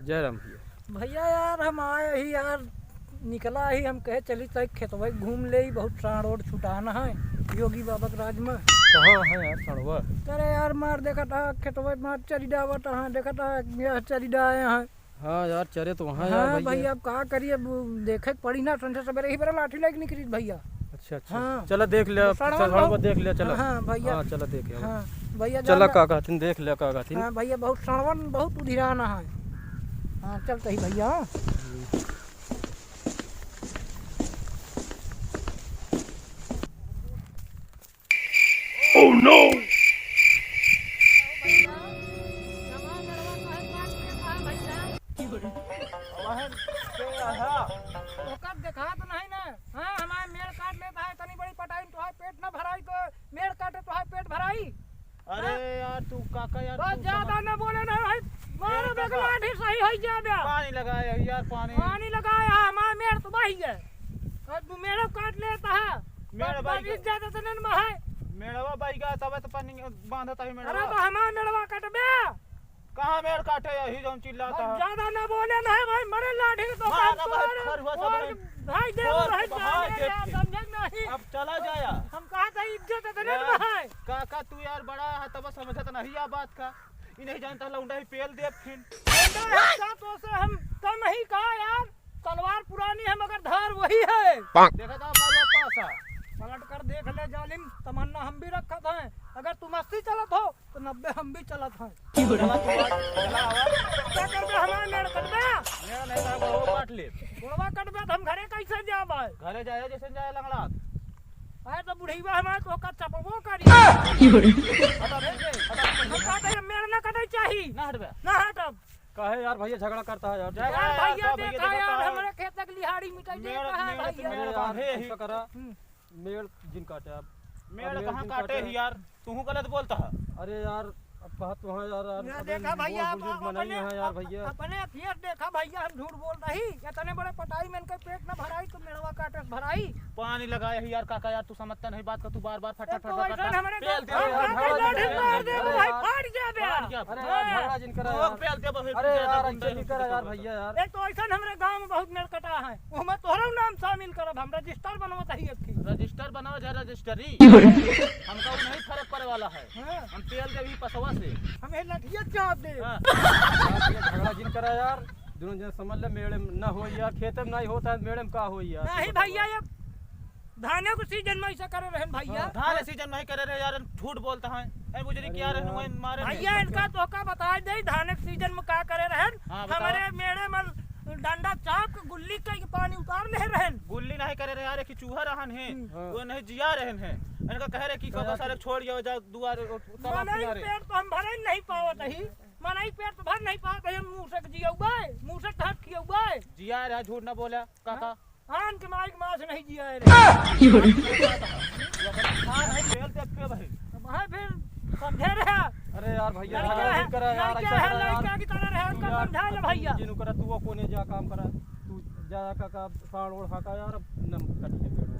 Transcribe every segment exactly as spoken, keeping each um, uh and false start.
जय राम भैया। भैया यार, हम आए ही यार, निकला ही, हम कहे चली तई खेतवा घूम लेई, बहुत साँड़ ओड़ छुटाना है योगी बाबा के राज में। कहाँ है यार साँड़वा? अरे यार, मार देखत हा, खेतवा मार चरी डावत हा, देखत हा, यह चरी डाए हैं। हाँ यार, चरे तो वहाँ यार हाँ भैया। भैया, अब का करी, अब देखे के पड़ी ना, संझा सबेरे ही बेरा लाठी लेके निकली भैया। अच्छा, अच्छा। हाँ। चला देख ले, तो साँड़वा साँड़वा बहुत देख ले, चला। हाँ, हाँ, भैया। हाँ, चला देख ले। हाँ, भैया चला जाना। का कहथिन, देख ले का कहथिन। हाँ, भैया, बहुत साँड़वन, बहुत उधिराना है। हाँ, चलते ही भैया। Oh no! ओकर देखात नहीं ना। हाँ, हमार मेड़ काट लेता है, इतनी बड़ी पटाई, तोहार पेट ना भराई तो मेड़ काटे तोहार पेट भराई। अरे हाँ? यार, तू काका यार, बस तू ज्यादा समझ ना बोले ना भाई, मारो मेड़ देख काका। लाठी सही हो जाबे। पानी लगाया है यार, पानी। पानी लगाया है, हमार मेड़ तो बही है। और तू मेड़ो काट लेता है। मेड़ बस बाई बस इज्जत इतने में है। मेड़वा बाई का तबे तो पानी बांधता है अरे मेड़वा। तो हमार मेड़वा कटबे। कहाँ मेड़ काटे यही जौन चिल्लाता बस है? ज्यादा ना बोले ना है भाई, मरे लाठी तो मार बाप ना भाई, को खरुआ सब और नहीं। भाई दे छोड़ भाई के बाहर जाने देख यार, के। समझे नहीं। अब चला जा यार। हम कहा था इज्जत इतने यार, में है। काका तू यार बड़ा है तब समझत नहीं या बात का। ई नहीं जानता लौंडा ही पेल दे फिन। लौंडा है का तो से हम कम ही का यार। तलवार पुरानी है मगर धार वही है। देखा था मारो पासा। पलट कर देख ले जालिम, तमन्ना हम भी रखत हैं। अगर तू मस्ती चलत हो तो नब्बे हम भी चलत हैं। चला तू आज, चला आवा। क्या करबे हमारे मेड़ कटबे? मेड़ नहीं तो गोड़वा काट ले। गोड़वा कटबे तो हम घरे कैसे जाबे? घरे जाए जैसे जाए लंगड़ा। अरे तो बुढ़ीवा हमारे तो का चपबो करी। हटा रे, हटा। हम कहते हैं मेड़ ना कटे चाही। ना हटबे। ना हटब। काहे यार भैया झगड़ा करता है यार? झगड़ा यार यार, भैया का भैया देखा झगड़ा यार, है? हमारे खेत तक लिहाड़ी मिटाई मेड़, देता है मेड़, भैया। मेड़ अरे यार, बांधे ही। ऐसा करा। हम्म। मेड़ जिन काटे आप। मेड़ अब मेड़ कहाँ जिन काटे काटे। ही यार? तू गलत बोलता है। अरे यार, अब कहा तो हाँ यार, यार, ना अबे देखा भैया, बुजुर्ग आप, आप मनाई अपने, है यार आप, भैया। अपने अखियत देखा भैया, हम झूठ बोल रही। इतने बड़े पटाई में इनके पेट ना भराई तो मेड़वा काटे से भराई। पानी लगाए ही यार काका यार, तू समझता नहीं बात का, तू बार-बार फटा, एक तो फटा, ऐसा फटा। हमरे तेल दे, हम तेल दे, काका तेल दे, लाठी तेल मार दे। दे, अरे भाई, यार। फाट जाबे। फाट जाबे। अरे यार, हाँ। झगड़ा जिन करा तू यार। तेल दे, बहुत अरे ज्यादा यार, गुंडा ऐसे नहीं करा यार, गुंडा भैया यार। एक तो ऐसा हमरे गांव में बहुत मेड़ कटा है, ओमे तोहरो नाम शामिल करब हम, रजिस्टर बनवत ही एक ठे। रजिस्टर बनाओ चाहे रजिस्टरी, हमका वो नहीं फर्क पड़े वाला है। हाँ। हम तेल देबी पसवा से। हम ये लठिया चाप दे। हाँ। यार, ये झगड़ा जिन करा यार, दोनों जन समझ ले, मेड़े में ना हो यार, खेते में नहीं होता है, मेड़े में का हो यार? नहीं भैया, ये धाने के सीजन में ऐसा करे रहन भैया। हाँ, धान के सीजन में ही करे रहे यार, झूठ बोलता है। ए बुजरी अरे किया रहन, यार। वही मारे भैया, नहीं। इनका तोहका बताइ दे, धाने के सीजन में का करे रहन। हाँ, बताओ। हमारे मेड़े में डंडा चाप के गुल्ली कई के पानी उतार ले रहन। गुल्ली नहीं करे रहे यार, एक ही चूहा रहन है, हम्म। हाँ। वो नहीं जिया रहन है। इनका कह रहे कि हाँ, काका यार। सारे छोड़ जाओ, जाओ दुआरे, ओ, तालाब मनई किनारे। पेट तो हम भरे नहीं पावत ही, मनई पेट तो भर नहीं पावत ही, हम मूसक जियौबे, मूसक घाट खियौबे। जिया रहा, झूठ ना बोला, काका। हाँ? आन के माई के माँ से नहीं जिया है रे। हाँ, भाई, फेल देख के भाई। तो भाई फिर समझे रहे। अरे यार भैया, लड़का झगड़ा है, नहीं करा यार, लड़का ऐसा है, करा यार। लड़का की तरह रहे, तू उनका यार, समझा ले भैया। जिनु करा, तू वो कोने जा काम करा, तू जा का, का साँड़ ओढ़ा का यार, अब नम कट के पेड़ हो।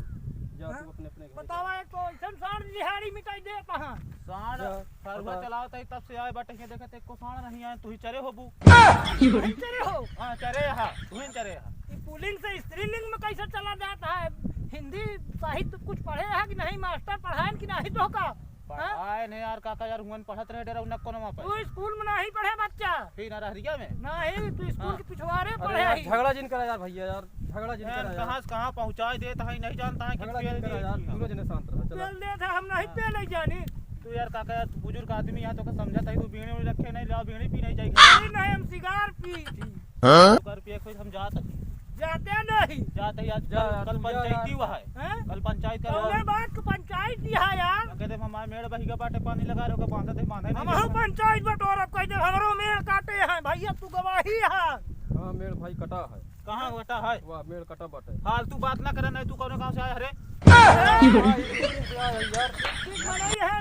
जा हाँ? तू अपने, अपने घर बतावा, जा। एक तो ऐसन साँड़ लिहाड़ी मिटाई दे कहाँ? साँड़ जा, फरुआ बता। चलावत है तब से आए बाटे, ये देखत एको साँड़ नहीं आए, तू ही चरे होबू। नहीं चरे हो? हाँ, चरे हा, तू ही चरे हा। ई पुलिंग से स्त्रीलिंग में कैसे चला जाता है? हिंदी साहित्य कुछ पढ़े है कि नहीं? मास्टर पढ़ाएन कि नहीं तोहका? हाँ? पढ़ाए नहीं यार काका, यार हुअन पढ़त रहे डेरा उन्ना कोनो वहाँ पे। तू स्कूल में नहीं पढ़े बच्चा? फिर ना रहरिया में? नहीं, तू स्कूल हाँ। के पिछवाड़े अरे पढ़े यार, ही। झगड़ा जिन करा यार भैया यार, झगड़ा जिन यार, करा यार। कहाँ से कहाँ पहुँचाए देता है, नहीं जानता है कि झगड़ा पेल जिन करा दे यार, दिया। दोनों जने शांत रहो, चलो। पेल देता है, हम नहीं हाँ। पेले जानी। तू यार काका यार, तू बुजुर्ग आदमी है, तोका समझाता है, तू बीड़ी उड़ी रखे नहीं, लाओ बीड़ी पी नहीं जाई। बीड़ी नहीं, हम सिगार पी थी। हाँ? सिगार पिए कोई हम जात है। जाते नहीं। जाते ही आज जा कल, यार, कल तू जा पंचायती यार। हुआ है। हैं? कल पंचायत का कौने हुआ। बात के पंचायत की है यार? कहते हम हमारे मेड़ बहिगा बाटे पानी लगा रहे हो, बांधा थे, बांधा ही हम नहीं हम लगा। पंचायत बटोरब कह दे, हमरो मेड़ काटे हैं भैया, तू गवाही है। हाँ, मेड़ भाई कटा है। कहाँ कटा है? वाह, मेड़ कटा बाटे। फालतू बात ना करे, नहीं तू कौनो गाँव से आया है रे? अरे, भाई, ये क्या है यार? ठीक बनाई है।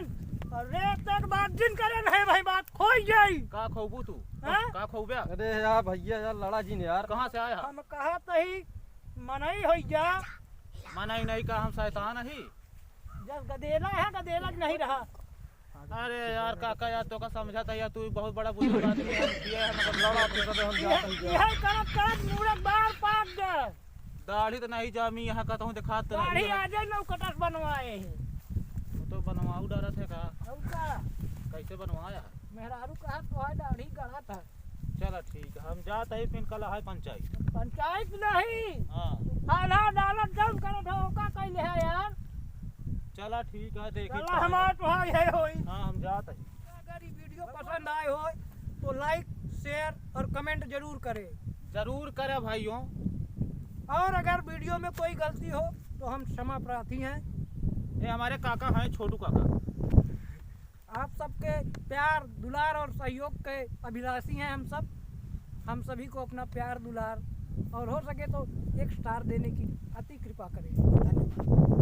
अरे, तक बात जिन करे नहीं भाई, बात खोई जाई। का खोबू तू? हाँ? का खोबे? अरे यार भैया यार, लड़ा जिन यार। कहाँ से आया? हम कहा तही मनई हो जा। मनई नहीं का, हम शैतान ही। जब गदेला है, गदेला नहीं रहा। अरे यार काका यार, तोका समझाता यार, तू बहुत बड़ा बुजुर्ग आदमी है, हम किए हैं, मतलब लड़ा तो सब हम जाते हैं। यह करत करत मूड़क बार पाक गए। दाढ़ी तो नहीं जामी यहाँ का, तहूँ दिखात तो दाढ़ी नहीं है। आज नौ कटस बनवाए हैं। वो तो बनवाऊ डालत है का? और का? कैसे बनवाया? मेहरारू कहा तो है दाढ़ी गढ़त है। चला ठीक है, हम जात है, फिर कल है पंचायत। पंचायत नहीं। हाँ। आधा डालत जौन करत हो, ओका कैले है यार। चला ठीक है, देखी चला, हमार तो है, है होई। हाँ, हम जात है। अगर ये वीडियो पसंद आए हो तो लाइक, शेयर और कमेंट जरूर करें। जरूर करें भाइयों। और अगर वीडियो में कोई गलती हो तो हम क्षमा प्रार्थी हैं। ये हमारे काका हैं, छोटू काका। आप सबके प्यार, दुलार और सहयोग के अभिलाषी हैं हम सब। हम सभी को अपना प्यार, दुलार और हो सके तो एक स्टार देने की अति कृपा करें। धन्यवाद।